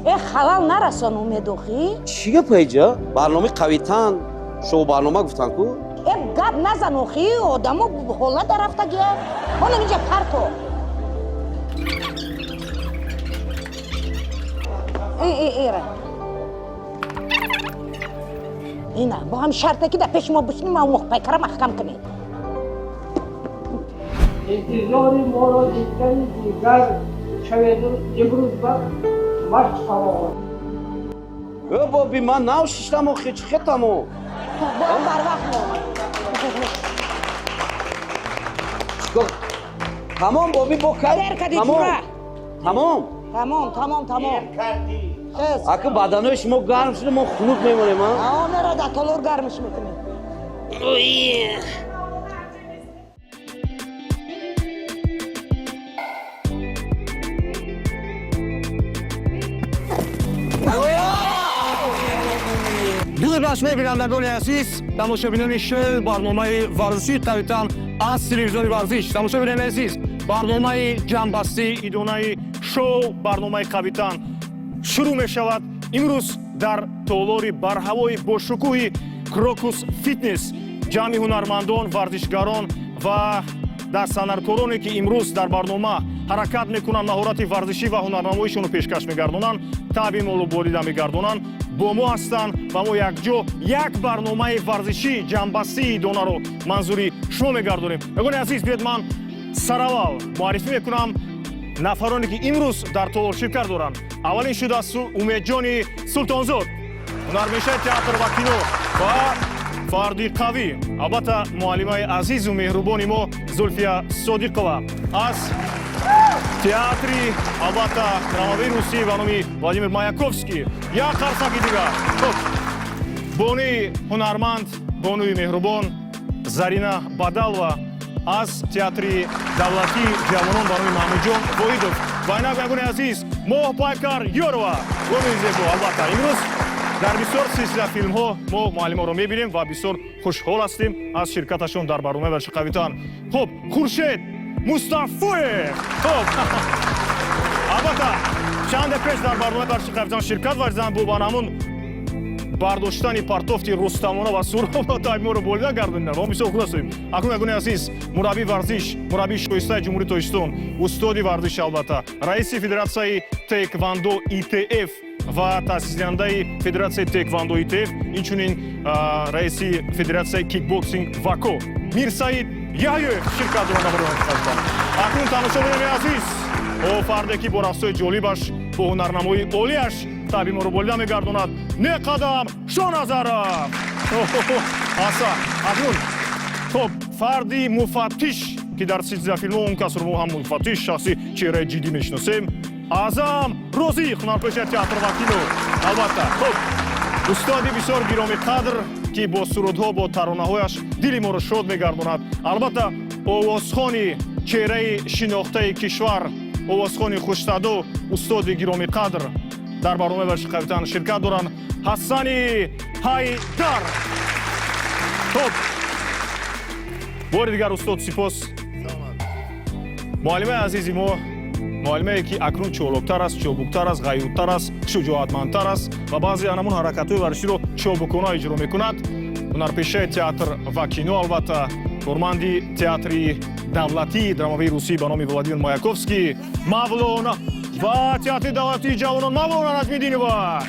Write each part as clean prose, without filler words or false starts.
Э, халал нарасон, Умедохӣ. Чӣ гап эҷа? Барномаи қавитан, шоу барнома гуфтан ку? Э, гап назан, охӣ, одамо ҳолат дарафтагия. Ҳолам инҷа парто. Э, э, эра. Ина, бо ҳам шарте ки дар пеши мо бишинӣ, ма моҳпайкара маҳкам кунӣ. Интизори моро дидани дигар шаведу имрӯз ба машқ фароғад. Э, боби, ман нав шиштам, охи, чӣ хетамо? Бо ҳам барвақт меомад. Тамом, боби, бо кай? Дер кардӣ, Тамом. ҷура. Тамом. Тамом, тамом, тамом. Хез. Ака, баданои шумо гарм шуда, мо хунук мемонем, а? А мера дар толор гармиш мекунем. Дуруд бар шумо, бинандагони азиз, тамошобинони шоу барномаи варзишии қавитан аз телевизиони варзиш. Тамошобинони азиз, барномаи ҷамъбастии идонаи шоу барномаи қавитан шурӯъ мешавад. Имрӯз дар толори барҳавои бошукӯҳи Крокус Фитнес ҷамъи ҳунармандон, варзишгарон ва дастсанъаткороне, ки имрӯз дар барнома ҳаракат мекунанд, маҳорати варзишӣ ва ҳунарнамоишонро пешкаш мегардонанд, таъби молу болида мегардонанд, бо мо ҳастанд ва мо якҷо як барномаи варзишӣ ҷамъбастии идонаро манзури шумо мегардонем. Ягони азиз, биёед, ман сараввал муаррифӣ мекунам нафароне, ки имрӯз дар толор ширкат доранд. Аввалин шуда Умедҷони Султонзод, ҳунармешаи театр ва кино ва фарди қавӣ. Албатта, муаллимаи азизу меҳрубони мо Зулфия Содиқова аз театри, албатта, драмавии русӣ ба номи Владимир Маяковский. Як қарсаки дигар. Хуб, бонуи ҳунарманд, бонуи меҳрубон Зарина Бадалова аз театри давлатии ҷавонон ба номи Маҳмудҷон Воҳидов. Ва инак, ягони азиз, Моҳпайкар Ёрова, бонуи зебо. Албатта, имрӯз дар бисёр силсила филмҳо мо муаллимаро мебинем ва бисёр хушҳол ҳастем аз ширкаташон дар барномаи варзиши қавитан. Хуб, Хуршед Мустафоев. Хуб, албатта, чанде пеш дар барномаи варзиши қавитан ширкат варзиданд, бо барҳамун бардоштани партофти рустамона ва сурова тайморо болида гардониданд. Мо бисёр худ ҳастем. Акнун, ягони азиз, мураббии варзиш, мураббии шоистаи Ҷумҳурии Тоҷикистон, устоди варзиш, албатта, раиси федератсияи теквандо ИТФ ва таъсисдиҳандаи федератсияи теквандо ИТФ, инчунин раиси федератсияи кикбоксинг ВАКО Мирсаид Яҳёев ширкат доранд дар барномаи. Акнун, тамошобинони азиз, о фарде, ки бо рақсҳои ҷолибаш, бо ҳунарнамоии олиаш таъби моро болида мегардонад, Неқадам Шоназаров аса. Акнун, хуб, фарди муфаттиш, ки дар силсила филмҳо он касро мо ҳам муфаттиш, шахси чеҳраи ҷиддӣ мешиносем, Аъзам Розиқ, ҳунарпешаи театр ва кино. Албатта, хуб, устоди бисёр гиромиқадр, ки бо сурудҳо, бо таронаҳояш дили моро шод мегардонад, албатта, овозхони чеҳраи шинохтаи кишвар, овозхони хушсадо, устоди гиромиқадр дар барномаи варзиши қавитан ширкат доранд, Ҳасани Ҳайдар. Хуб, бори дигар, устод, сипос. Муаллимаи азизи мо, муаллимае, ки акнун чолоктар аст, чобуктар аст, ғайюртар аст, шуҷоатмандтар аст ва баъзе анамун ҳаракатҳои варзиширо чобукона иҷро мекунад, ҳунарпешаи театр ва кино, албатта, корманди театри давлатии драмавии русӣ ба номи Владимир Маяковский Мавлона ва театри давлатии ҷавонон Мавлона Наҷмиддинова.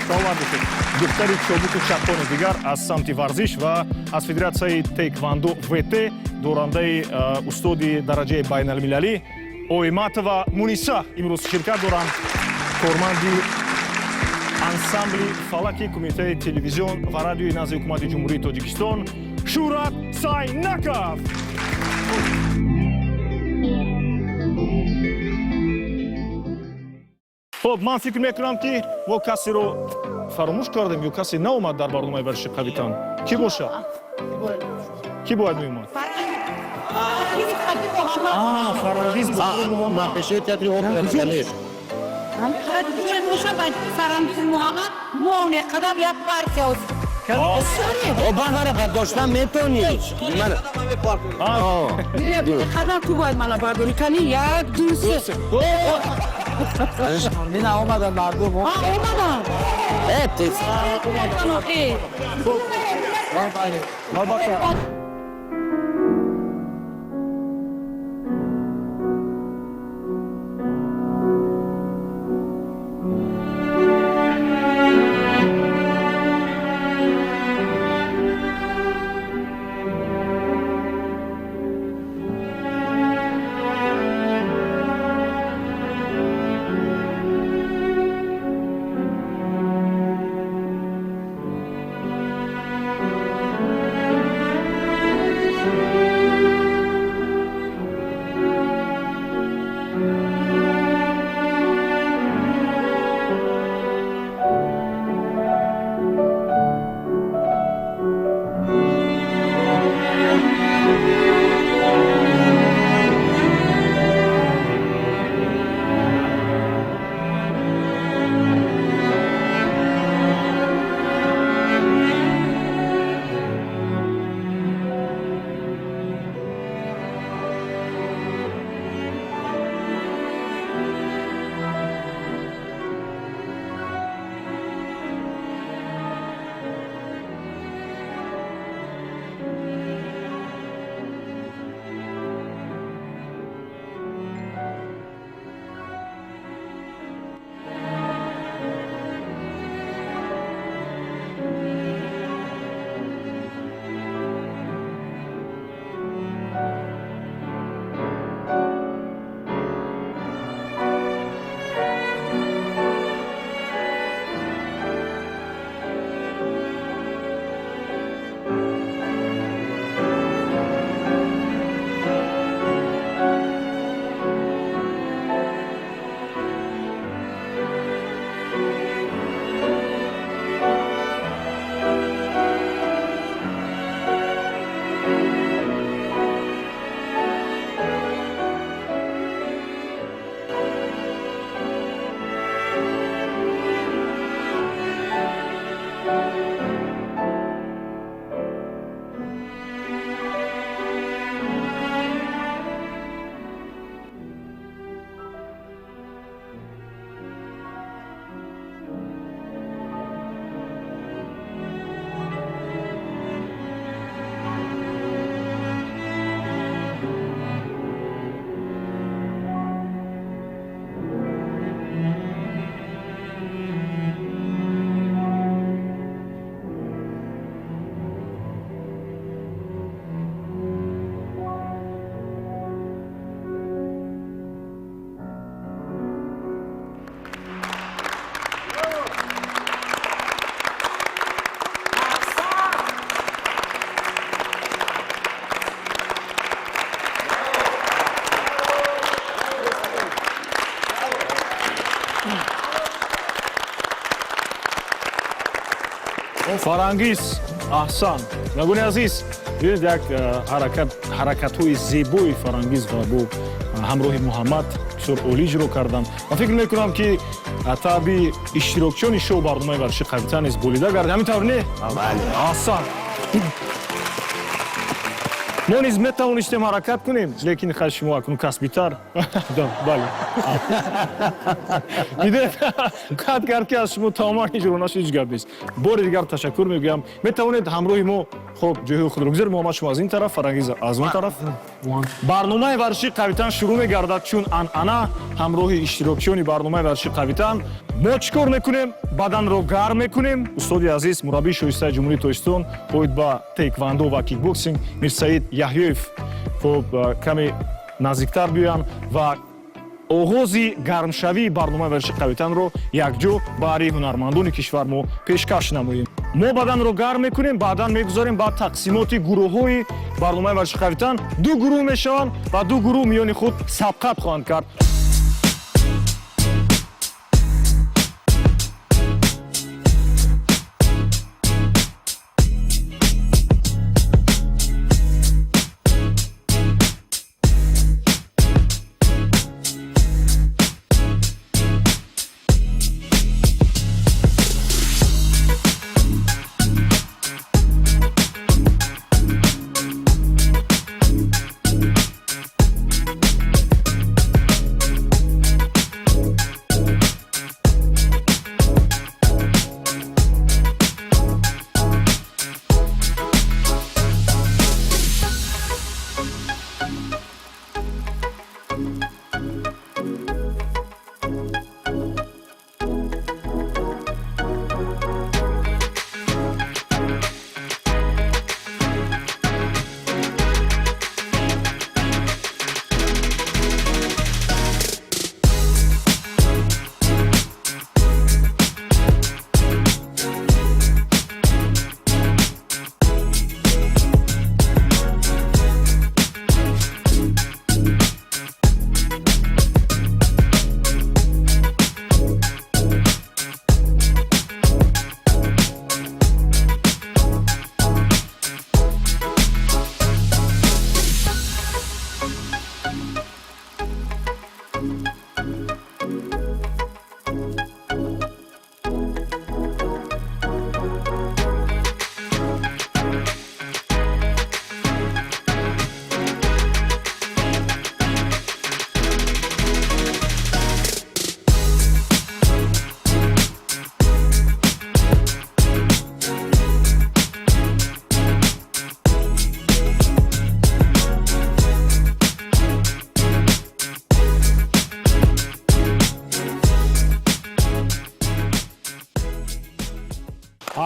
Саломат бошед. Духтари чобуку чаққони дигар аз самти варзиш ва аз федератсияи теквандо ВТ, дорандаи устоди дараҷаи байналмилалӣ Ойматова Муниса имрӯз ширкат доранд, корманди ансамбли фалаки Кумитаи телевизион ва радиои назди Ҳукумати Ҷумҳурии Тоҷикистон Шӯрат Сайнаков. Хуб, ман фикр мекунам, ки мо касеро фаромӯш кардем ё касе наомад дар барномаи варзиши қавитан. Кӣ бошад, кӣ бояд меомад? Фарангиз. Ҳунарпешаи театри опера, конечно. Фарангиз Муҳаммад, мо қадам як партия. О, бан бардоштан метавонӣ. Ман Қадам ту бояд мана бардорӣ. Кани, як, ду, се. Ина омадан мардум. А, омадан. Э, тез. Охи. Албатта. Фарангиз, аҳсан. Нагуни азиз, бибинед, як ҳаракатҳои зебои Фарангиз ва бо ҳамроҳи Муҳаммад бисёр олӣ иҷро карданд. Ман фикр мекунам, ки таби иштирокчиёни шоу барномаи варзиши «Қавитан» низ болида гардид. Ҳамин тавр, не? Аҳсан. Мо низ метавонистем ҳаракат кунем, лекин хай, шумо акнун касбитар. Бале, дидед, қад кард, ки аз шумо тамоман иҷро нашуд. Ҳеҷ гап нест. Бори дигар ташаккур мегӯям. Метавонед ҳамроҳи мо, хоб, ҷойҳои худро гузоред. Муҳаммад, шумо аз ин тараф, Фарангиз аз он тараф. Барномаи варзиши «Қавитан» шурӯъ мегардад. Чун анъана, ҳамроҳи иштирокчиёни барномаи варзиши «Қавитан» мо чӣ кор мекунем? Баданро гарм мекунем. Устоди азиз, мураббии шоистаи Ҷумҳурии Тоҷикистон оид ба тейквандо ва кикбоксинг Мирсаид Яҳёев, хоб, каме наздиктар биёянд ва оғози гармшавии барномаи варзиши «Қавитанро» якҷо баҳри ҳунармандони кишвар мо пешкаш намоем. Мо баданро гарм мекунем, баъдан мегузорем ба тақсимоти гурӯҳҳои барномаи варзиши «Қавитан». Ду гурӯҳ мешаванд ва ду гурӯҳ миёни худ сабқат хоҳанд кард.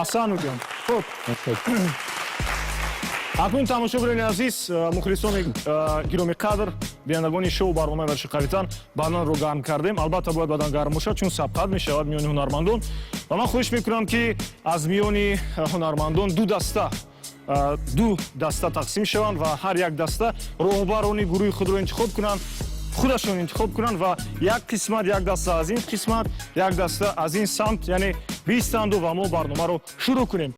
Аҳсан мегӯям. Хуб, акнун, тамошобинони азиз, мухлисони гиромиқадр, бинандагони шоу барномаи варзиши қавитан, баданро гарм кардем. Албатта, бояд бадан гарм бошад, чун сабқат мешавад миёни ҳунармандон. Ва ман хоҳиш мекунам, ки аз миёни ҳунармандон ду даста тақсим шаванд ва ҳар як даста роҳбарони гурӯҳи худро интихоб кунанд, худашон интихоб кунанд ва як қисмат, як даста аз ин қисмат, як даста аз ин самт, яъне бистанду ва мо барномаро шурӯъ кунем.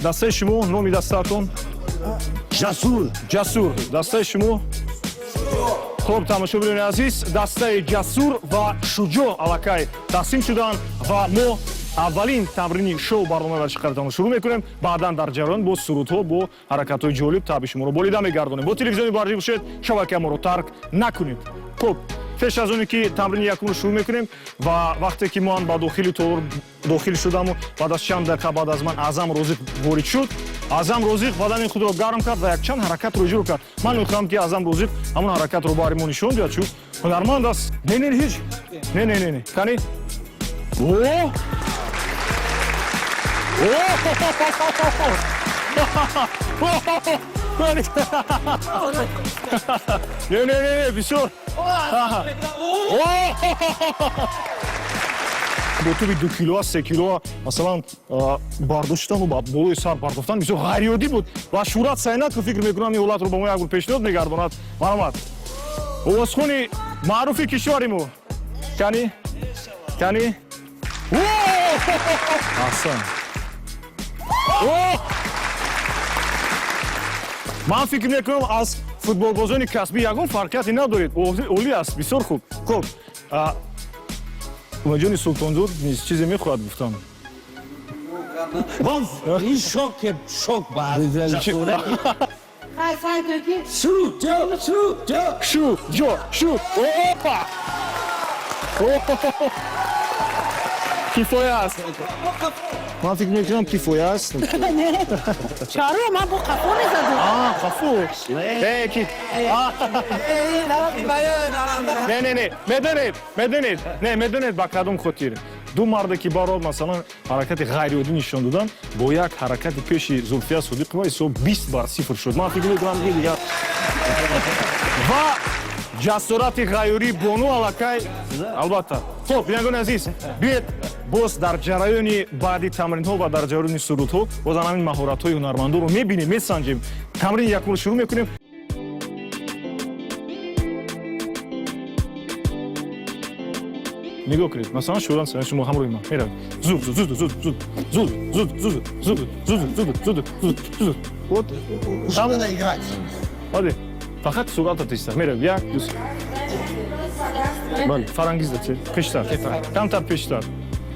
Дастаи шумо, номи дастаатон? Ҷасур. Ҷасур. Дастаи шумо? Хуб, тамошобинони азиз, дастаи Ҷасур ва Шуҷоъ аллакай тақсим шуданд ва мо аввалин тамрини шоу барномаи варзиши қавитанро шурӯъ мекунем. Баъдан дар ҷараён бо сурудҳо, бо ҳаракатҳои ҷолиб таъби шуморо болида мегардонем. Бо телевизиони варзиш бошед, шабакаи моро тарк накунед. Хуб, пеш аз оне ки тамрини якумро шурӯъ мекунем ва вақте ки ман ба дохили толор дохил шудаму баъд аз чанд дақиқа баъд аз ман Аъзам Розиқ ворид шуд. Аъзам Розиқ бадани худро гарм кард ва якчанд ҳаракатро иҷро кард. Ман мехоҳам, ки Аъзам Розиқ ҳамон ҳаракатро баҳри мо нишон диҳад, чун ҳунарманд аст. Не, не, ҳеҷ не, не, не, не. Кани? О! О! Кани? Не, не, не, не, бисёр. О! Бо туби 2 килоа, 3 килоа, масалан, бардоштану ба болои сар партофтан бисёр ғайриоддӣ буд. Ва Шӯҳрат Сайнатов, фикр мекунам, ин ҳолатро ба мо як бор пешниҳод мегардонад. Марҳамат, овозхони маъруфи кишвари мо. Кани, кани? Аҳсан! О! Ман фикр мекунам, аз футболбозони касбӣ ягон фарқияте надоред. Олӣ аст, бисёр хуб. Хуб, Умедҷони Султонзод низ чизе мехоҳад гуфтан. Ман ин шок, шок ба Хай, сай кун ки. Шу ҷо, шу ҷо. Шу ҷо, шу. Опа! О! Кифоя аст, ман фикр мекунам, кифоя аст. Чаро ман бо қафо мезадам? А, қафо. Э, ки не, не, не, медонед, медонед, не, медонед, ба кадом хотир ду марде ки баро, масалан, ҳаракати ғайриоддӣ нишон додан, бо як ҳаракати пеши Зулфия Содиқова ҳисоб 20-0 шуд. Ман фикр мекунам, ки дигар ва ҷасорати ғайёрии бону аллакай, албатта. Хуб, бинандагони азиз, биед, боз дар ҷараёни баъди тамринҳо ва дар ҷараёни сурудҳо боз ҳамин маҳоратҳои ҳунармандонро мебинем, месанҷем. Тамрини якумро шурӯъ мекунем. Нигоҳ кунед, масалан, шӯран, шумо ҳамроҳи ман меравед. Зуд, зуд, зуд, зуд, зуд, зуд, зуд, зуд, зуд, зуд, зуд, зуд, зуд, зуд. Вот уже надо играть. Бале, фақат суръата тезтар меравед. Як, ду, се. Бале, Фарангиз, да, пештар, камтар пештар,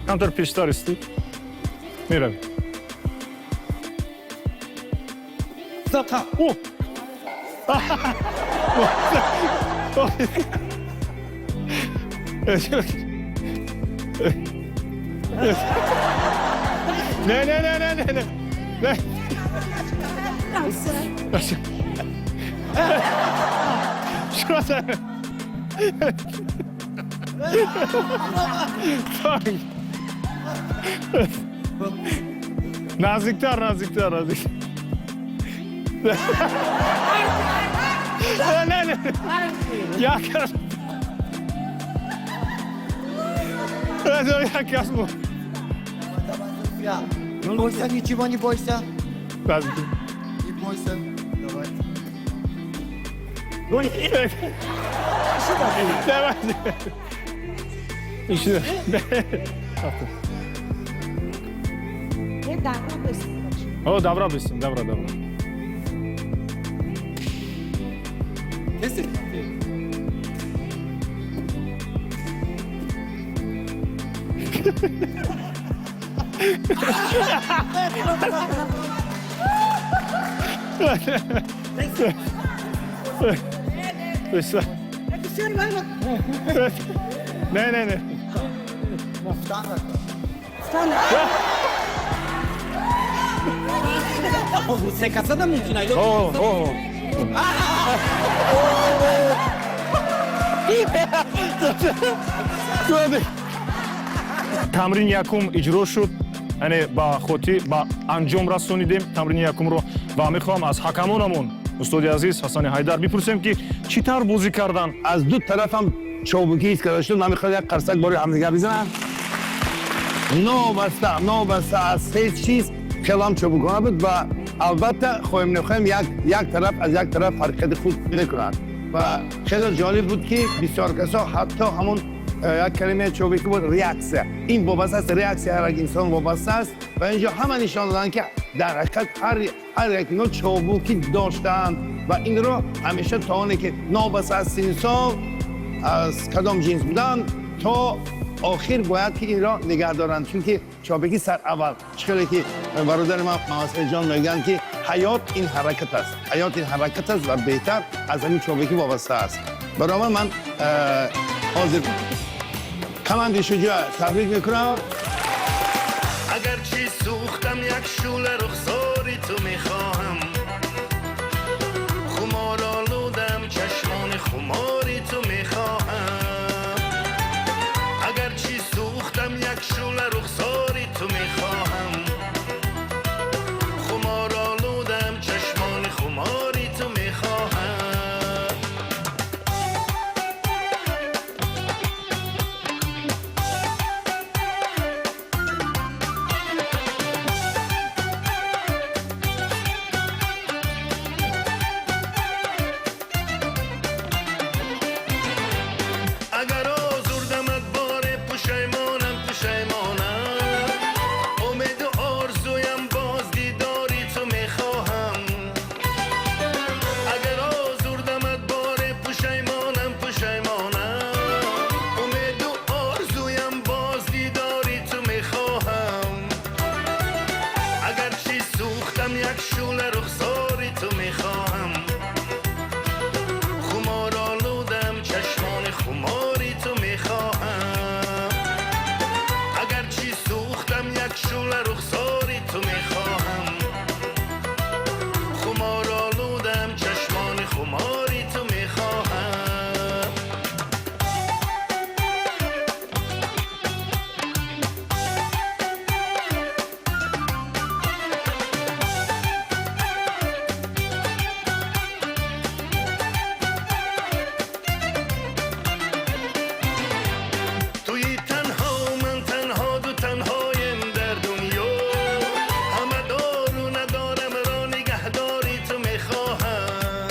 камтар пештар истӣ, меравед. О! Не, не, не, не, не, не, не. Что это? Так. Наздиктар, наздиктар, наздиктар. Не, не, не. Як кас. Як кас. Не бойся, ничего не бойся. Наздик. Не бойся. Давай. Давай. Иши. Е, давра бистем. О, давра бистем, давра, давра. Если Бисёр. Не, не, не. Стана. Се каса мумкин ай. О, о. Тамрини якум иҷро шуд, яъне ба хотир ба анҷом расонидем тамрини якумро ва мехоҳам аз ҳакамонамон, устоди азиз Ҳасани Ҳайдар, бипурсем, ки чӣ тавр бозӣ кардан. Аз ду тараф ҳам чобукӣ ҳис карда шуд. Намехоҳад як қарсак бори ҳамдигар бизананд. Новобаста аз ҳеҷ чиз, хеле чобукона буд ва албатта, хоҳем нахоҳем, як тараф аз як тараф ҳаракати худ мекунанд. Ва хеле ҷолиб буд, ки бисёр касо ҳатто ҳамон як калимаи чобукӣ буд, реаксия. Ин вобаста аст, реаксия ҳар як инсон вобаста аст ва инҷо ҳама нишон доданд, ки дар ҳақиқат ҳар як инҳо чобукӣ доштаанд ва инро ҳамеша то оне ки новобаста аз синну сол, аз кадом ҷинс будан, то охир бояд ки инро нигаҳ доранд, чунки чобукӣ сар аввал чӣ хеле ки бародари ман Мамасаидҷон мегӯянд, ки ҳаёт ин ҳаракат аст, ҳаёт ин ҳаракат аст ва беҳтар аз ҳамин чобукӣ вобаста аст. Баробар ман ҳозир команди Шуҷоъ табрик мекунам. Агарчи сӯхтам, як шӯла рухсори ту мехоҳам, хумор олудам, чашмони хумори ту мехоҳам. Агарчи сӯхтам, як шӯла рухсори ту мехоҳам, хумор олудам, чашмони хумори ту мехоҳам. Агар озурдамат боре, пушаймонам, пушаймонам. Умеду орзуям боз дидори ту мехоҳам. Агар озурдамат боре, пушаймонам, пушаймонам. Умеду орзуям боз дидори ту мехоҳам. Агарчи сӯхтам, як шӯла рухсори ту мехоҳам, хумор олудам, чашмони хумори ту мехоҳам. Агарчи сӯхтам, як шӯла рухсори ту мехоҳам, хумор олудам, чашмони хумори ту мехоҳам. Туи танҳо, ман танҳо, ду танҳоем дар дунё. Ҳама дору надорам ро нигаҳдори ту мехоҳам.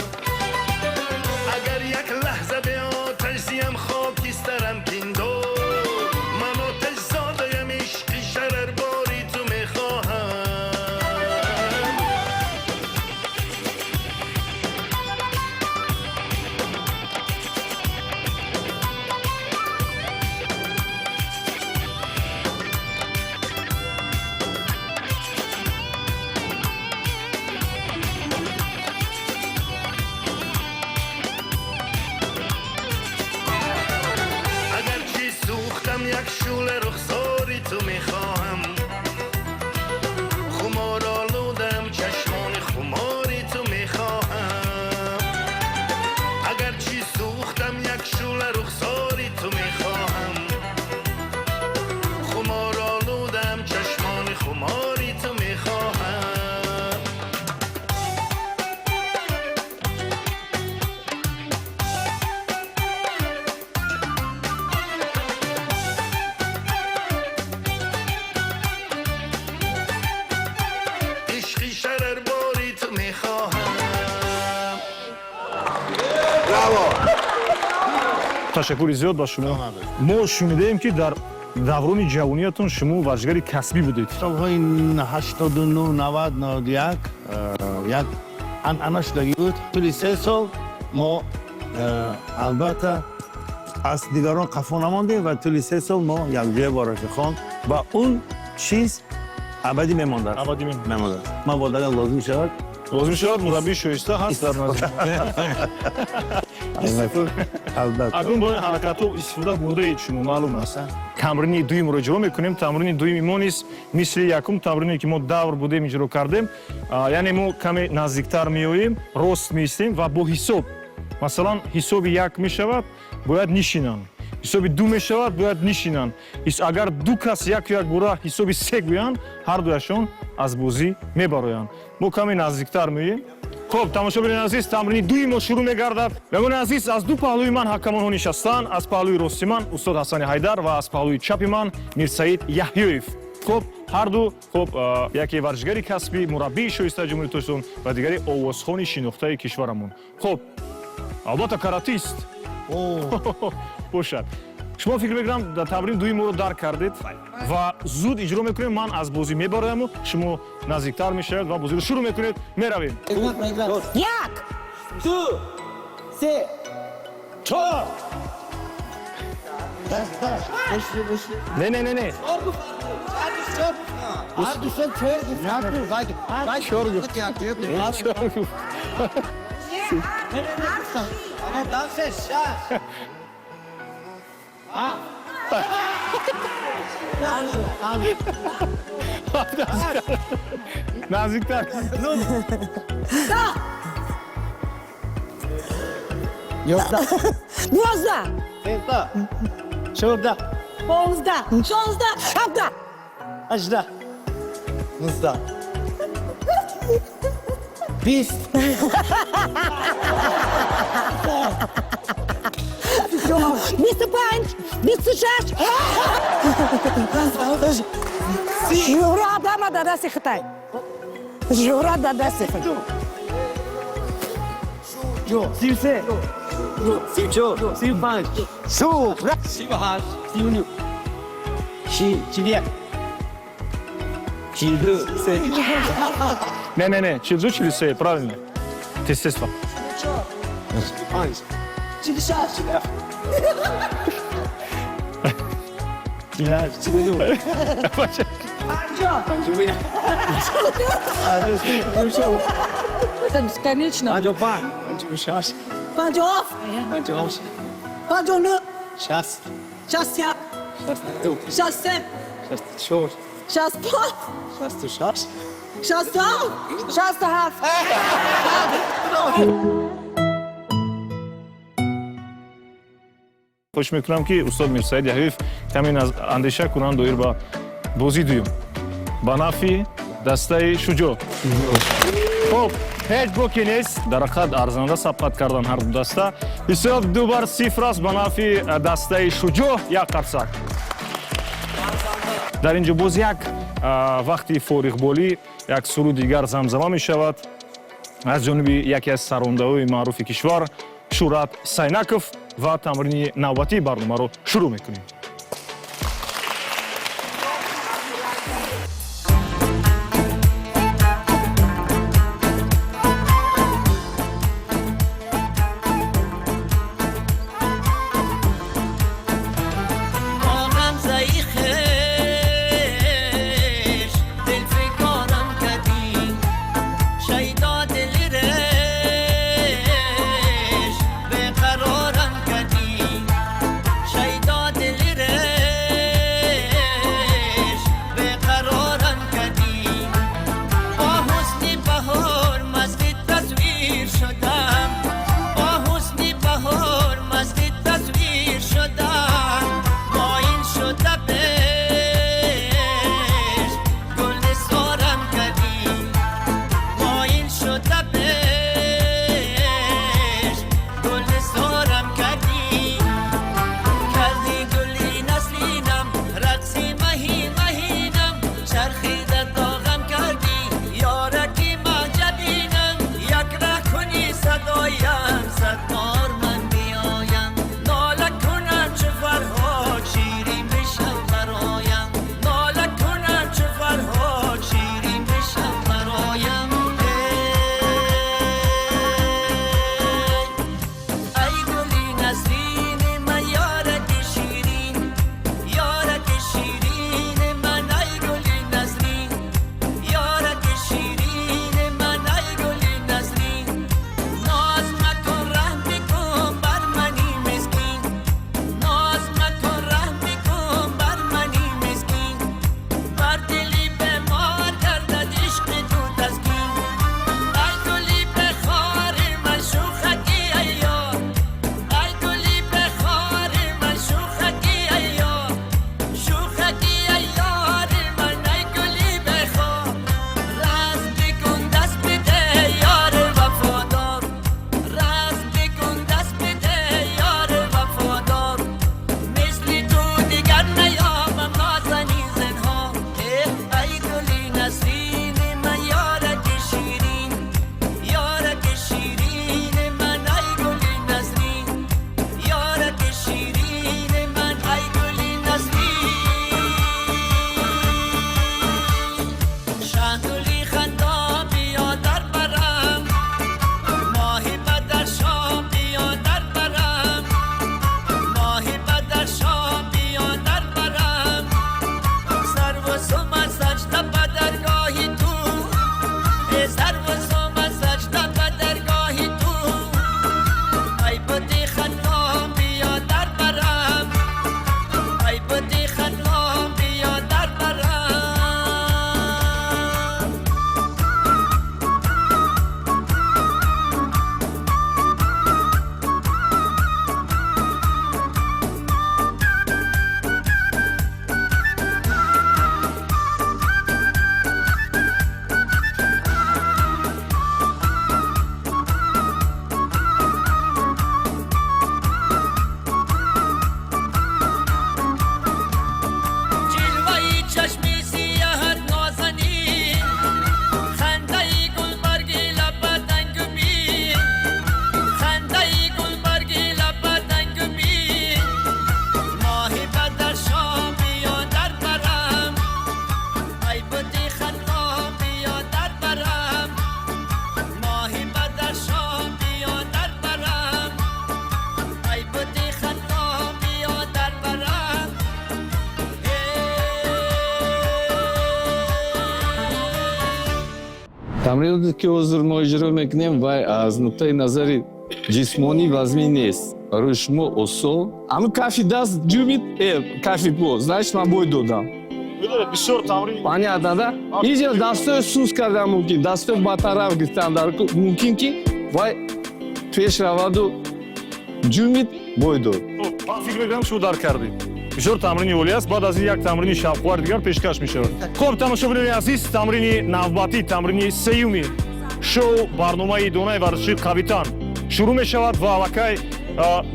Агар як лаҳза бе оташ зиям, хокистарам пиндор. Ман оташ зодаям, ишқи шарарбори ту мехоҳам. Агарчи сӯхтам, як шӯла рухсори ту мехоҳам, хумор олудам, чашмони хумори ту мехоҳам. Агарчи сӯхтам, як шӯла рухсори ту мехоҳам, хумор олудам, чашмони хумори ту мехоҳам. Ишқи шарарбори ту мехоҳам. Браво! Ташаккури зиёд ба шумо. Мо шунидаем, ки дар даврони ҷавониятон шумо варзишгари касбӣ будед. Солҳои 89, 90, 91 як анъана шудагӣ буд. Тӯли 3 сол мо албатта аз дигарон қафо намондем ва тӯли 3 сол мо якҷоя бо рафиқон ва он чиз абадӣ мемондад. Абадӣ мемондад. Мемондад. Ман бо агар лозим шавад. Лозим шавад, мураббии шоиста ҳаст дар назди. Албатта. Акнун бо ин ҳаракатҳо истифода бурдаед шумо, маълум аст. Тамрини дуюмро иҷро мекунем. Тамрини дуюми мо низ мисли якум тамрине, ки мо давр будем, иҷро кардем. Яъне мо каме наздиктар меоем, рост меистем ва бо ҳисоб, масалан, ҳисоби як мешавад, бояд нишинанд. Ҳисоби ду мешавад, бояд нишинанд. Агар ду кас яку якбора ҳисоби се гӯянд, ҳар дуяшон аз бозӣ мебароянд. Мо каме наздиктар меоем. Хуб, тамошобинони азиз, тамрини дуи мо шурӯъ мегардад. Меҳмони азиз, аз ду паҳлӯи ман ҳакамонҳо нишастанд. Аз паҳлӯи рости ман устод Ҳасани Ҳайдар ва аз паҳлӯи чапи ман Мирсаид Яҳёев. Хуб, ҳарду, хуб, яке варзишгари касбӣ, мураббии шоистаи Ҷумҳурии Тоҷикистон ва дигаре овозхони шинохтаи кишварамон. Хуб, албатта, каратист бошад. Шумо, фикр мекунам, дар тамрини дуюм моро дарк кардед ва зуд иҷро мекунем. Ман аз бозӣ мебарояму шумо наздиктар мешавед ва бозиро шурӯъ мекунед. Меравем. Як. Ду, се, чор. Не, не, не, не. Чор гуфт. Чор гуфт. Дальше, шаш. Наздиктар. Да. 12. 13. 14. 15. 16. 17. 18. 19. 20. 25. 26. Жура адама дадаси хитай. Жура дадаси хитай. 33. 34. 35. 38. 39. 41. 42. Се. Не, не, не, 42, 43, правильно. Тез, тез. 5. 46. 48. 49. 50. Это бесконечно. 55. 56. 57. 58. 59. 60. 61. 62. 67. 64. 65. 66. 67. 67. Хоҳиш мекунам, ки устод Мирсаид Яҳёев каме андеша кунанд доир ба бозии дуюм ба нафъи дастаи Шуҷоъ. Хуб, ҳеҷ боке нест, дар ҳақиқат арзанда сабқат кардан ҳарду даста. Ҳисоб 2-0 аст ба нафъи дастаи Шуҷоъ. Як қарсак. Дар ин ҷо боз як вақти фориғболӣ як суруд дигар замзама мешавад аз ҷониби яке аз сарондаҳои маъруфи кишвар Шӯҳрат Сайнаков ва тамрини навбатии барномаро шурӯъ мекунем. با غمزه خویش دل فکارم کدی، شیدا دل ریش به قرارم کدی، شیدا دل Тамриноте ки ҳозир мо иҷро мекунем, вай аз нуқтаи назари ҷисмонӣ вазмин нест. Барои шумо осон. Ҳамн кафи даст ҷумид, кафи по, значит, ман бой додам. Медонед, бисёр тамрин. Понятно, да? Инҷа дастои сус кардан мумкин, дастои ба тараф гирифтан дар мумкин, ки вай пеш раваду ҷумид, бой дод. Ман фикр мекунам, шумо дарк кардед. Бисёр тамрини олӣ аст. Баъд аз ин як тамрини шавқовари дигар пешкаш мешавад. Хуб, тамошобинони азиз, тамрини навбатӣ, тамрини сеюми шоу барномаи донаи варзишии қавитан шурӯъ мешавад ва аллакай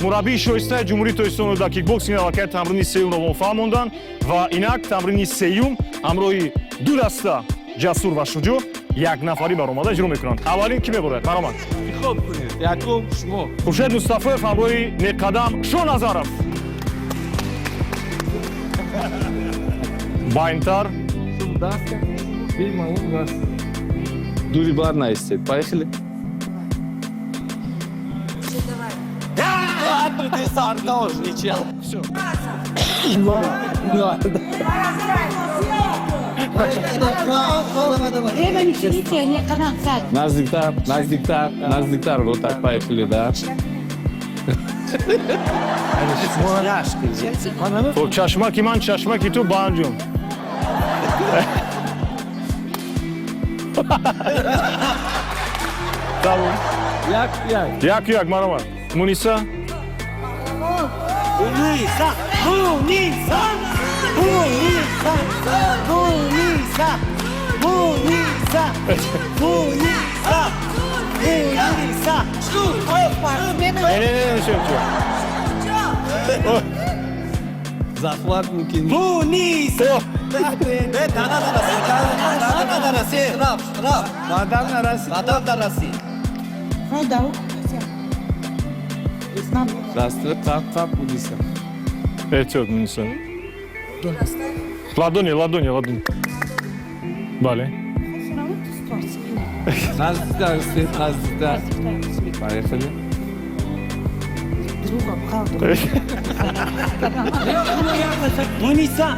мураббии шоистаи Ҷумҳурии Тоҷикистон дар кикбоксинг аллакай тамрини сеюмро мо фаҳмонданд ва инак тамрини сеюм ҳамроҳи ду даста Ҷасур ва Шуҷоъ як нафарӣ баромада иҷро мекунанд. Аввалин кӣ меборад? Марҳамат. Интихоб кунед. Якум шумо. Хуршед Мустафоев ҳамроҳи Неқадам Шоназаров. Байнтар. Бемалол даст. Дури бар наистед. Поехали. Ты сардожничал. Все. Давай, давай. Наздиктар, наздиктар, наздиктар. Вот так, поехали, да. Хуб, чашмаки ман, чашмаки ту, ба анҷом. Тамом. Як як. Яку як, марҳамат. Муниса. Муниса! Муниса! Муниса! Муниса! Муниса! Муниса! Муниса! Не, не, не, не, Захват мумкин. Муниса! Дана нараси. Рафт, рафт. Баъдан нараси. Баъдан нараси. Даст тап тап, Муниса. Эҳтиёт, Муниса. Ладони, ладони, ладони. Бале. Наздиктар, истед, наздиктар. Поехали. Друга, правда. Муниса!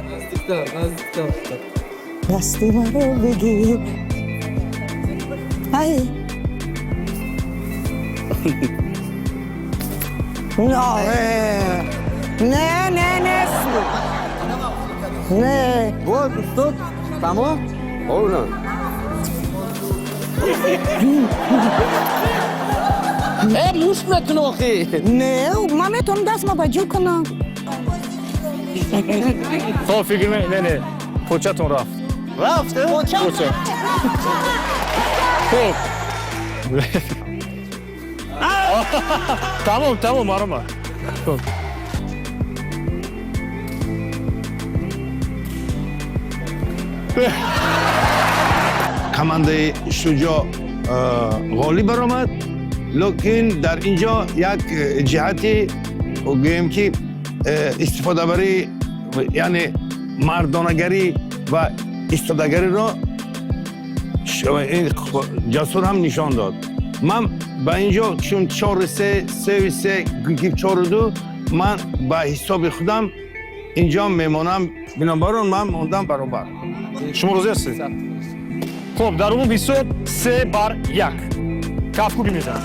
Наздиктар, наздиктар. Дасти маро бигир. Ай. Не, не, не, не. Вот, устод, тамом? Ола. Мушт мекунӣ охи. Не, ман метавонам дастма ба ҷӯ кунам. Хоб, фикр не, не, початон рафт. Рафт? Поча. Хуб. Тамом, тамом, марҳамат. Хуб. Командаи Шуҷоъ ғолиб баромад, лекин дар ин ҷо як ҷиҳати, гӯем ки, истифодабарӣ, яъне мардонагарӣ ва истодагариро ин Ҷасур ҳам нишон дод. Ман ба ин ҷо чун 4-3, 3-3, 4-2, ман ба ҳисоби худам инҷо мемонам. Бинобар он ман мондам баробар. Шумо розӣ ҳастед? Хуб, дар умум ҳисоб 3-1. Кафкӯбӣ мезанад.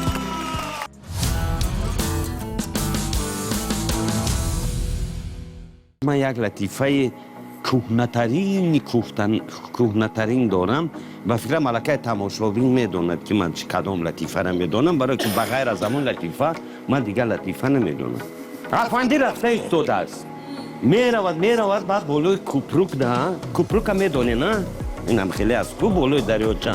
Ман як латифаи кӯҳнатарини кӯҳнатарин дорам. Ба фикрам, аллакай тамошобин медонад, ки ман чӣ кадом латифаро медонам, барое ки ба ғайр аз ҳамон латифа ман дигар латифа намедонам. Афанди рафта истодааст, меравад, меравад, баъд болои купрук да, купрука медоне на, инам хеле аст ку болои дарёча,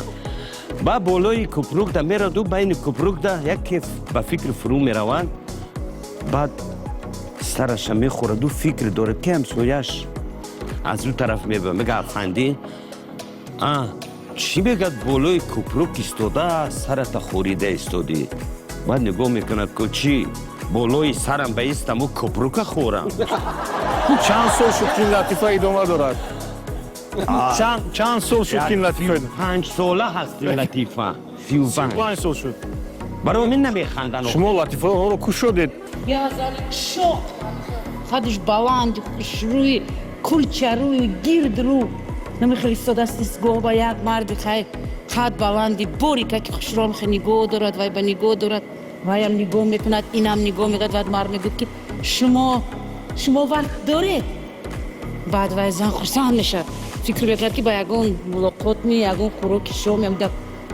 баъд болои купрук да мераду байни купрук да яке ба фикр фурӯ меравад. Баъд сараша мехӯраду фикр дорад, ки ҳамсояш аз ӯ тараф мебиёд. Мега: «Афанди, а чӣ мегӯяд, болои купрук истода, сарата хӯрида истодӣ?» Баъд нигоҳ мекунад ку: «Чӣ, болои сарам ба истаму купрука хӯрам?» Чанд сол шуд, ки ин латифа идома дорад? Чанд сол шуд, ки ин латифа? 5 сола ҳаст ин латифа, 35. 5 сол шуд. Барои мин намехандан. Шумо латифаҳоро кушодед. Я зали шок. Қадиш баланд, хушрӯй. Кулчарӯю гирдрӯ намехел истодааст истгоҳ ба як марди хай қад баланди борика ки хушром хе нигоҳ дорад, вай ба нигоҳ дорад, ваям нигоҳ мекунад, инам нигоҳ мекунад. Баъд мард мегӯяд, ки шумо вақт доред? Баъд вай зан хурсанд мешавад, фикр мекунад, ки ба ягон мулоқот ми ягон хӯроки шом мегӯяд: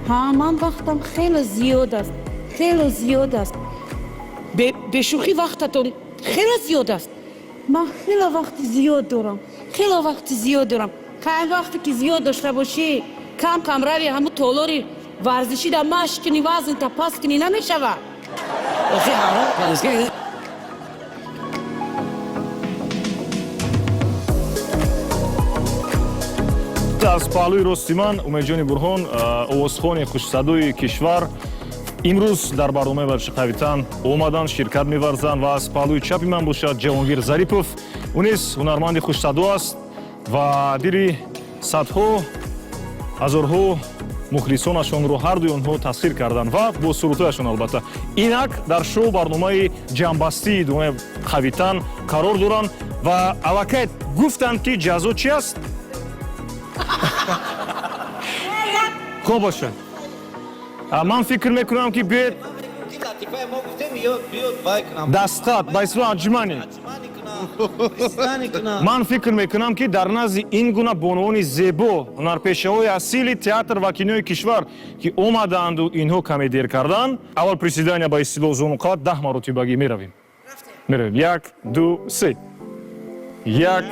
ҳа, ман вақтам хеле зиёд аст, хеле зиёд аст. Бешӯхӣ, вақтатон хеле зиёд аст? Ман хеле вақти зиёд дорам, хеле вақти зиёд дорам. Кай вақте ки зиёд дошта бошӣ, кам кам рави ҳамун толори варзишӣ да машқ кунӣ, вазнта паст кунӣ, намешавад? Охи ҳаром кардааст. Аз паҳлӯи рости ман Умедҷони Бурҳон, овозхони хушсадои кишвар, имрӯз дар барномаи варзиши қавитан омаданд, ширкат меварзанд, ва аз паҳлӯи чапи ман бошад Ҷаҳонгир Зарипов. Ӯ низ ҳунарманди хушсадо аст ва дили садҳо ҳазорҳо мухлисонашонро ҳардуи онҳо тасхир карданд ва бо сурудҳояшон албатта. Инак дар шоу барномаи ҷамъбастии дунаи қавитан қарор доранд ва аллакай гуфтанд, ки ҷазо чи аст. Хуб бошад, ман фикр мекунам, ки биёед дастхат ба истилоҳ отжимание. Ман фикр мекунам, ки дар назди ин гуна бонувони зебо, ҳунарпешаҳои асили театр ва кинои кишвар, ки омадаанду инҳо каме дер карданд, аввал приседания, ба истилоҳ зонуқат, 10 маротибагӣ меравем. Меравем: як, ду, се, як,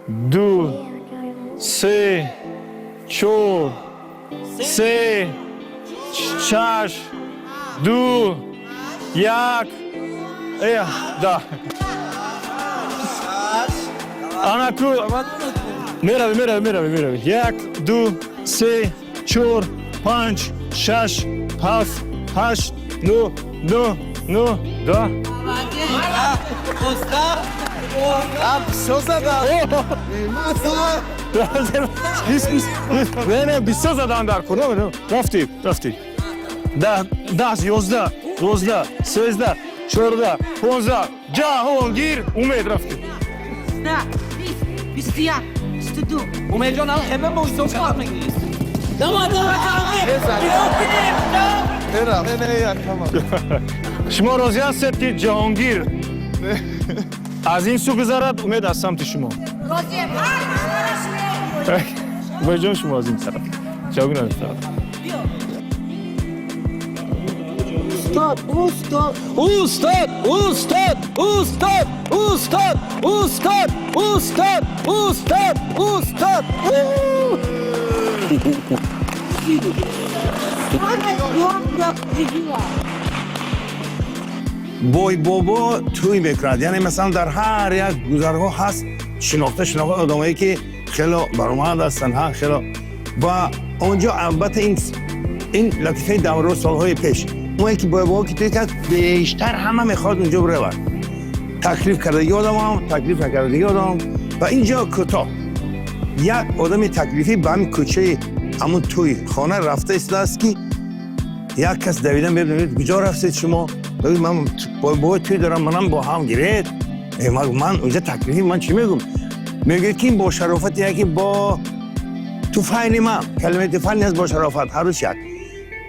ду, се, чор, се, шаш, ду, як, да. Анаку меравем, меравем, меравем, меравем: як, ду, се, чор, панҷ, шаш, ҳафт, ҳашт, нӯ, нӯ, нӯ, да. Все задам. Не, не, бисёр задан дар кор. Рафтем, рафтем: 10, 10, 11, 12, 13, 14, 15. Ҷаҳонгир, Умед, рафтем. 21, 22. Умедҷон, ал хема моҳисоб калам мегирӣ. Давай, давай. Не, не, як тамом. Шумо розӣ ҳастед, ки Ҷаҳонгир аз ин сӯ гузарад, Умед аз самти шумо? Умедҷон, шумо аз ин тараф, Ҷаҳонгир аз ин тараф. Устод, устод, устод, устод, устод, устод, устод, устод, устод, устод. Бой бобо тӯй мекунад, яъне масалан дар ҳар як гузаргоҳ ҳаст шинохта шинохта одамое, ки хело баромад ҳастанд, ҳа, хело. Ва онҷо албатта ин латифаи давро солҳои пеш, оне ки бой бобо ки тӯй кард, бештар ҳама мехоҳад унҷо биравад, таклиф кардаги одамам, таклиф накардаги одамам. Ва инҷо кӯтоҳ як одами таклифӣ ба ҳамин кӯчаи ҳамун тӯй хона рафта истодааст, ки як кас давидан мебинад: куҷо рафтед шумо? Мегӯяд: ман бобои тӯй дорам, манам бо ҳам гиред. Ман унҷа таклифӣ, ман чӣ мегӯм? Мегӯяд, ки бо шарофати яке бо туфайли ман, калимаи туфайл нест, бо шарофат ҳарӯз як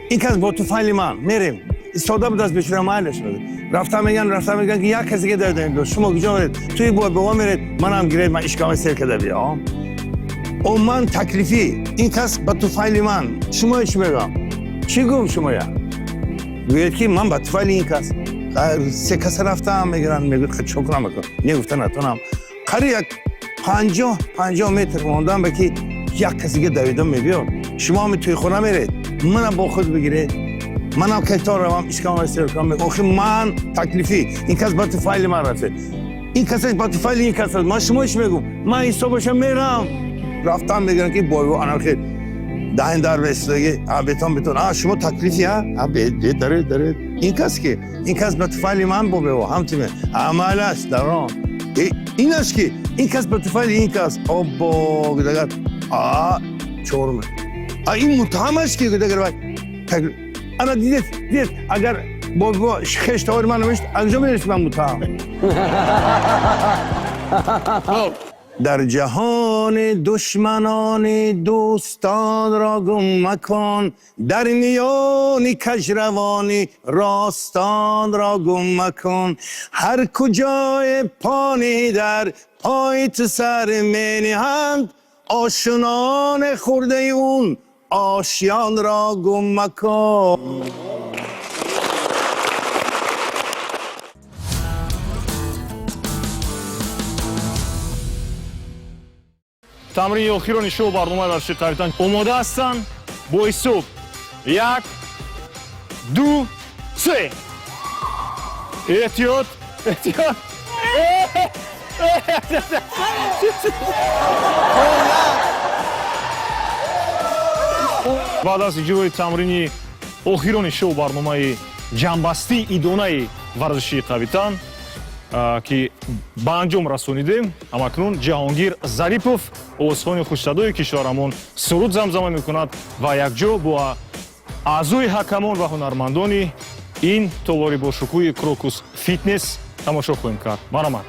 ин кас бо туфайли ман мерем. Истода будааст бечора, майлаш. Рафта меган, рафта меган, ки як касе ки давидан: шумо куҷо меред? Туи бо бобо меред, манам гиред, ман ишкама сер карда биё. О, ман таклифӣ, ин кас ба туфайли ман, шумо чӣ мегӯям, чӣ гум шумоя? Гӯяд, ки ман ба туфайли ин кас се каса рафтам мегиранд. Мегӯяд: чо кунам? Не, гуфта натонам. Қариб як 50-50 метр мондам, ба ки як касига давидан мебиёд: шумо ҳами тӯйхона меред, манам бо худ бигиред, манам кетон равам, ишкамро сер кунам. Охи, ман таклифӣ, ин кас ба туфайли ман рафте, ин касаш ба туфайли ин кас аст, ман шумо чӣ мегӯм? Ман ҳисобаша мерам. Рафтам мегӯям, ки бойбо анахел даҳин дар беистодаги, а бетон, бетон, а шумо таклифи, а бе даред, даред, ин кас ки ин кас ба туфайли ман бо бево ҳамтиме амалаш дарон, инаш ки ин кас ба туфайли ин кас оббо гудагар а чорме а ин муттаҳамаш ки гудагар вай ана дидед, дидед, агар бо хеш тавори ман намешт, анҷо медонест ман муттаҳам. Дар ҷаҳон душманони дӯстон ро гум макун, дар миёни каҷравони ростон ро гум макун. Ҳар куҷои пони дар пои ту сар мениҳанд, ошинони хурдаи он ошён ро гум макун. Тамрини охирони шоу барномаи варзиши қавитан омода ҳастанд. Бо ҳисоб 1, 2, 3. Эҳтиёт, эҳтиёт. Баъд аз иҷрои тамрини охирони шоу барномаи ҷамъбастии идонаи варзишии қавитан, ки ба анҷом расонидем, ҳамакнун Ҷаҳонгир Зарипов, овозхони хушсадои кишварамон, суруд замзама мекунад ва якҷо бо аъзои ҳакамон ва ҳунармандони ин толори бошукӯҳи Крокус Фитнес тамошо хоҳем кард. Марҳамат.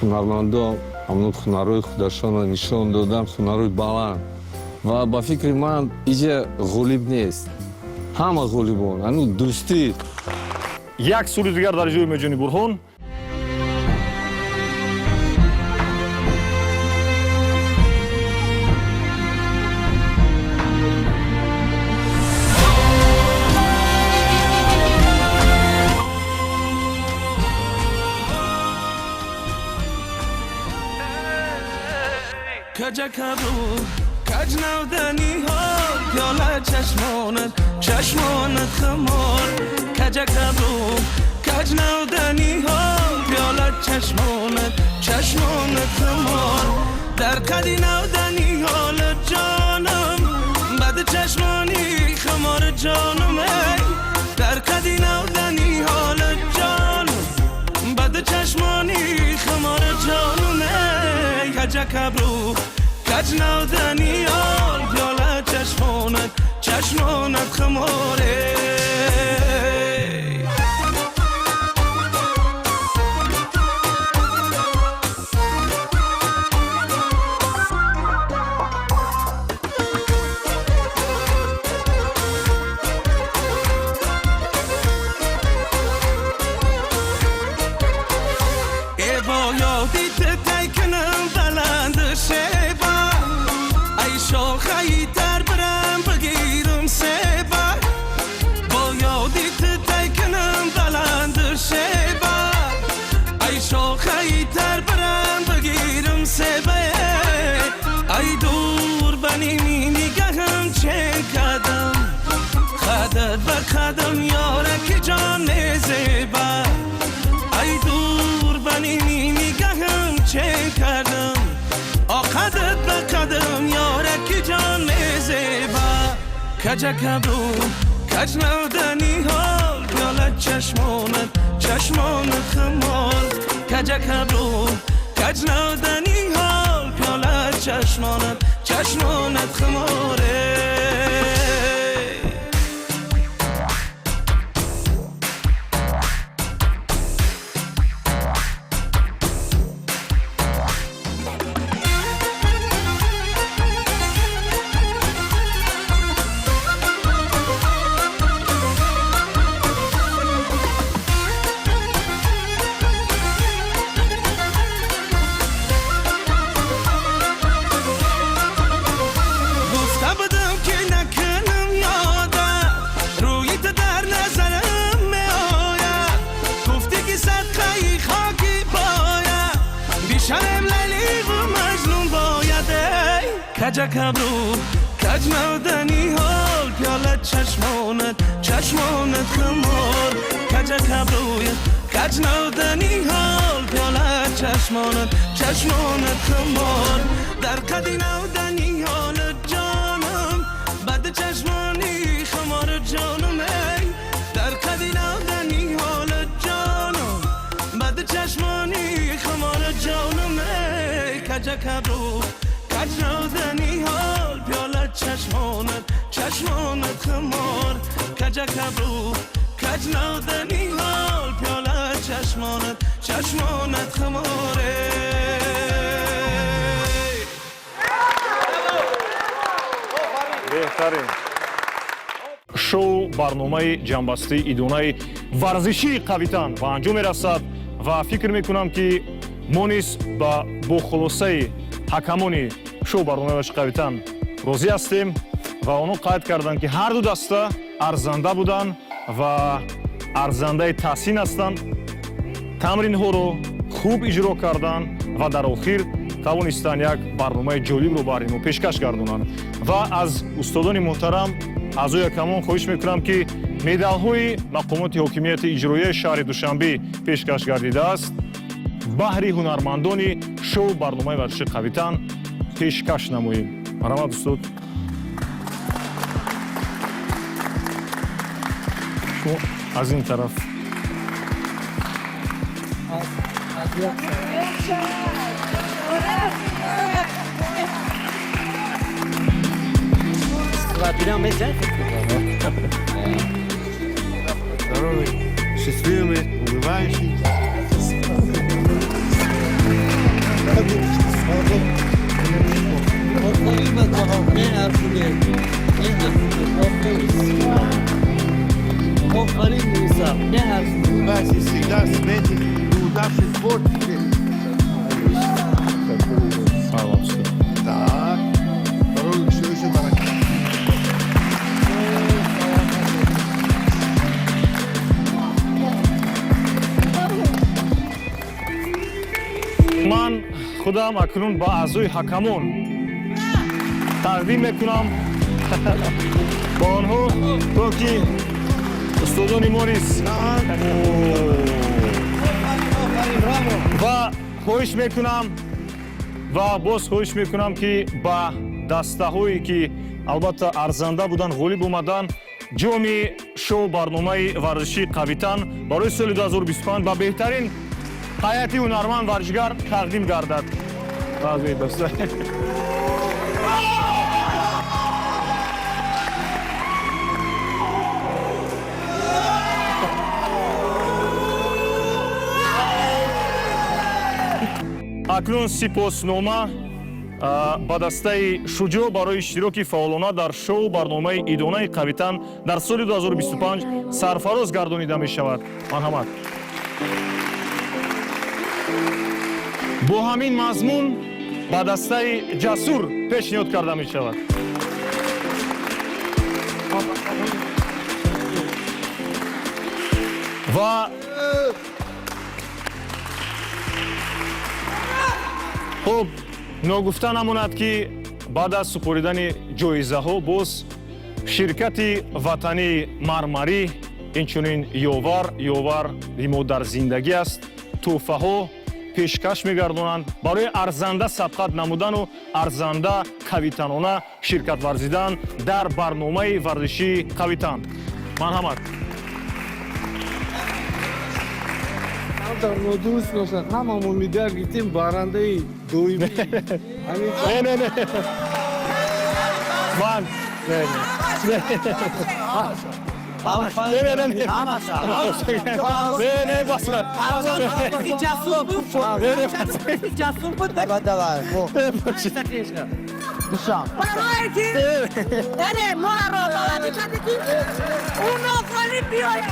Ҳунармандо ҳамон ҳунарҳои худашонро нишон доданд, ҳунарҳои баланд. Ва ба фикри ман иҷа ғолиб нест, ҳама ғолибон, ҳанӯз дӯстӣ. Як сури дигар дар иҷрои Умедҷони Бурҳон. Каҷакабру каҷ навданиҳол, пиёла чашмонат, чашмонат хумор. Каҷакабру каҷ навданиҳол, пиёла чашмонат, чашмонат хумор. Дар қади навданиҳол ҷонам, бад чашмони хумор ҷонам, эй. Дар қади навданиҳол ҷонам, бад чашмони хумор ҷонам, эй. Каҷакабру каҷ навданиҳол, пиёла чашмонат, чашмонат хумор, эй. قدم یارک جان زیبا، ای دور بنی نگهم چه کردم، آقدت به قدم یارک جان زیبا. کجکبرو کج نودنی حال، پیاله چشمانت، چشمانت خمار. کجکبرو کج نودنی حال، پیاله چشمانت، چشمانت خماره. کجکبرو کج نودنی حال، پیاله چشمانت، چشمانت خمار. کجکبروی کج نودنی حال، پیاله چشمانت، چشمانت خمار. در قدی نودنی حال جانم، بد چشمانی خمار جانم، ای. در قدی نودنی حال جانم، بد چشمانی خمار جانم، ای. کجکبرو کج نودنی حال، پیاله چشمانت، چشمانت خمار. کجکبرو کج نودنی حال، پیاله چشمانت، چشمانت خماره. Беҳтарин шоу барномаи ҷамъбастии идонаи варзишии қавитан ба анҷом мерасад ва фикр мекунам, ки мо низ бо хулосаи ҳакамони шоу барномаи варзиши қавитан розӣ ҳастем ва онҳо қайд карданд, ки ҳар ду даста арзанда буданд ва арзандаи таҳсин ҳастанд, тамринҳоро хуб иҷро карданд ва дар охир тавонистанд як барномаи ҷолибро баҳри мо пешкаш гардонанд. Ва аз устодони муҳтарам, аъзои ҳакамон хоҳиш мекунам, ки медалҳои мақомоти ҳокимияти иҷроияи шаҳри Душанбе пешкаш гардидааст, баҳри ҳунармандони шоу барномаи варзиши қавитан пешкаш намоем. Марҳамат, устод. Шумо аз ин тараф. Аз як. Бинам мезан. Здоровый, счастливый, улыбающийся. آفرین به تو، نه حرفونه این حرفونه. آفرین موسی، نه حرفونه. Улыбайся всегда, смейтесь, неудавший творческий. Салом, устод. Так, здоровья, все еще баракат. Ман худам акнун ба аъзои ҳакамон Тақдим мекунам ба онҳо, то ки устодони мо низ ва хоҳиш мекунам ва боз хоҳиш мекунам, ки ба дастаҳое, ки албатта арзанда буданд, ғолиб омаданд, ҷоми шоу барномаи варзишии «Қавитан» барои соли 2025 ба беҳтарин ҳайати ҳунарманд варзишгар тақдим гардад. Баъзе даста. Акнун сипоснома ба дастаи «Шуҷоъ» барои иштироки фаъолона дар шоу барномаи идонаи «Қавитан» дар соли 2025 сарфароз гардонида мешавад. Марҳамат. Бо ҳамин мазмун ба дастаи «Ҷасур» пешниҳод карда мешавад. Ва хуб, ногуфта намонад, ки баъд аз супоридани ҷоизаҳо боз ширкати ватании «Мармарӣ», инчунин «Ёвар», ёвар мо дар зиндагӣ аст, тӯҳфаҳо пешкаш мегардонанд барои арзанда сабқат намудану арзанда қавитанона ширкат варзидан дар барномаи варзишии «Қавитан». Марҳамат. Камтар нодуруст бошад, ҳамамо медал гирифтем, барандаи доимӣ. Не, не, не, ман не, не, не, не, не, не, не, бас. Не, не. Ҷасур буд. Давай. Барое ки яъне моро баланди карди, ки уно ғолиб биёяд.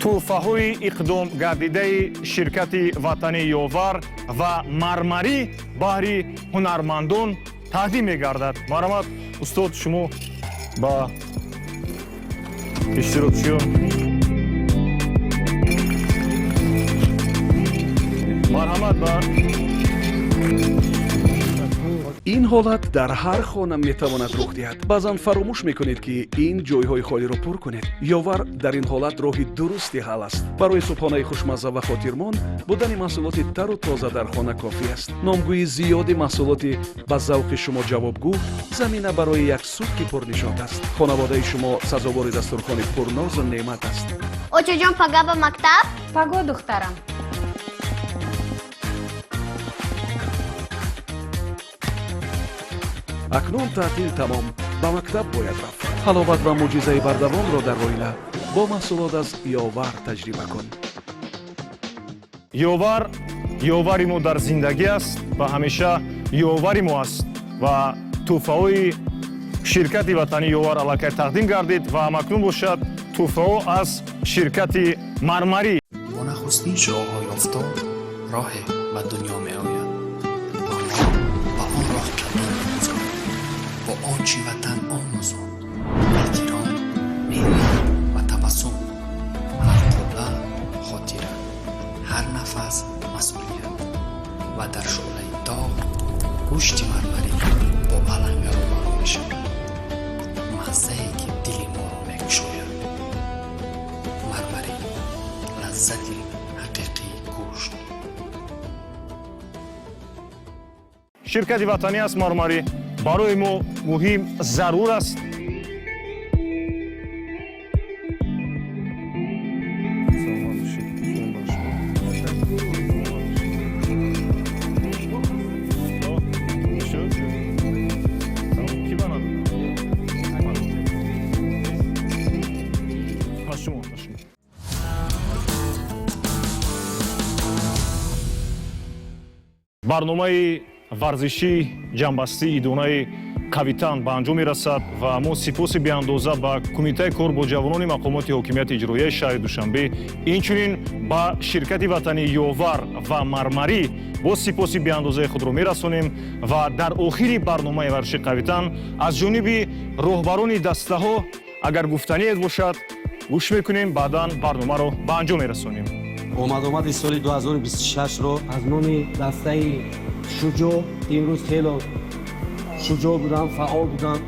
Тӯҳфаҳои иқдом гардидаи ширкати ватании «Ёвар» ва «Мармарӣ» баҳри ҳунармандон тақдим мегардад. Марҳамат, устод, шумо ба иштирокчиён. Марҳамат ба Ин ҳолат дар ҳар хона метавонад рух диҳад. Баъзан фаромӯш мекунед, ки ин ҷойҳои холиро пур кунед. «Ёвар» дар ин ҳолат роҳи дурусти ҳал аст. Барои субҳонаи хушмазза ва хотирмон будани маҳсулоти тару тоза дар хона кофӣ аст. Номгӯи зиёди маҳсулоти ба завқи шумо ҷавобгӯ замина барои як субҳи пурнишот аст. Хонаводаи шумо сазовори дастурхони пурнозу неъмат аст. Очаҷон, пага ба мактаб? Паго, духтарам. Акнун таътил тамом, ба мактаб бояд рафт. Ҳаловат ва мӯъҷизаи бардавомро дар оила бо маҳсулот аз «Ёвар» таҷриба кун. «Ёвар» ёвари мо дар зиндагӣ аст ва ҳамеша ёвари мо аст ва тӯҳфаҳои ширкати ватании «Ёвар» аллакай тақдим гардид ва ҳамакнун бошад тӯҳфаҳо аз ширкати «Мармарӣ». Бо нахустин шуоъҳои офтоб роҳе ба дунё меояд ва мо ба он роҳ қадам мегузорем. Бо он чӣ ватан омӯзонд: эҳтиром, меҳнат ва табассум. Ҳар қулла хотира, ҳар нафас масъулият. Ва дар шӯълаи доғ гӯшти «Мармарӣ» бо аланга рӯбарӯ мешавад, маззае ки дили моро мекушояд. «Мармарӣ» — лаззати ҳақиқии гӯшт. Ширкати ватанӣ аст «Мармарӣ», барои мо муҳим, зарур аст. Ки ба надод? Аз шумо, аз шумо. Барномаи варзишӣ ҷамъбастии идонаи «Қавитан» ба анҷом мерасад ва мо сипоси беандоза ба Кумитаи кор бо ҷавонони мақомоти ҳокимияти иҷроияи шаҳри Душанбе, инчунин ба ширкати ватании «Ёвар» ва «Мармарӣ» боз сипоси беандозаи худро мерасонем. Ва дар охири барномаи варзиши «Қавитан» аз ҷониби роҳбарони дастаҳо агар гуфтаниет бошад, гӯш мекунем, баъдан барномаро ба анҷом мерасонем. Омадомади соли 2026-ро аз номи дастаи Шуҷоъ имрӯз хело шуҷоъ буданд, фаъол буданд.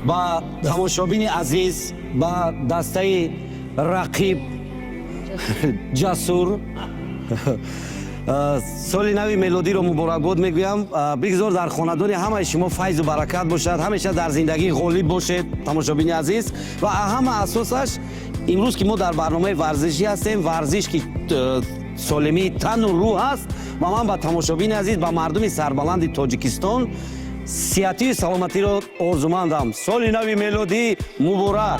Ба тамошобини азиз, ба дастаи рақиб Ҷасур соли нави мелодиро муборакбод мегӯям. Бигзор дар хонадони ҳамаи шумо файзу баракат бошад, ҳамеша дар зиндагӣ ғолиб бошед, тамошобини азиз. Ва ҳама асосаш, имрӯз ки мо дар барномаи варзишӣ ҳастем, варзиш ки солимии тану рӯҳ аст, ва ман ба тамошобини азиз, ба мардуми сарбаланди Тоҷикистон сиҳатию саломатиро орзумандам. Соли нави мелодӣ муборак!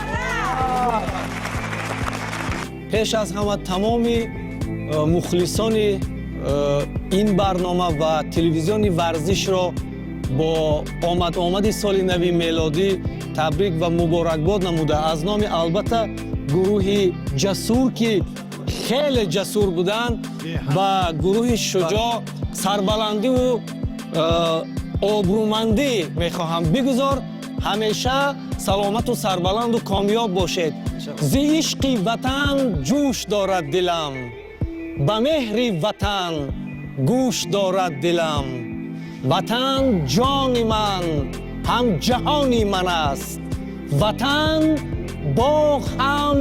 Пеш аз ҳама тамоми мухлисони ин барнома ва телевизиони Варзишро бо омад-омади соли нави мелодӣ табрик ва муборакбод намуда, аз номи албатта гурӯҳи Ҷасур, ки хеле ҷасур буданд, ба гурӯҳи Шуҷоъ сарбаландиву обрӯмандӣ мехоҳам. Бигузор ҳамеша саломату сарбаланду комёб бошед. Зи ишқи ватан ҷӯш дорад дилам, ба меҳри ватан гӯш дорад дилам. Ватан ҷони ман, ҳам ҷаҳони ман аст, ватан боғ ҳам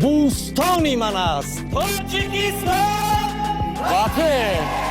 бӯстони ман аст. Тоҷикистон, ватан!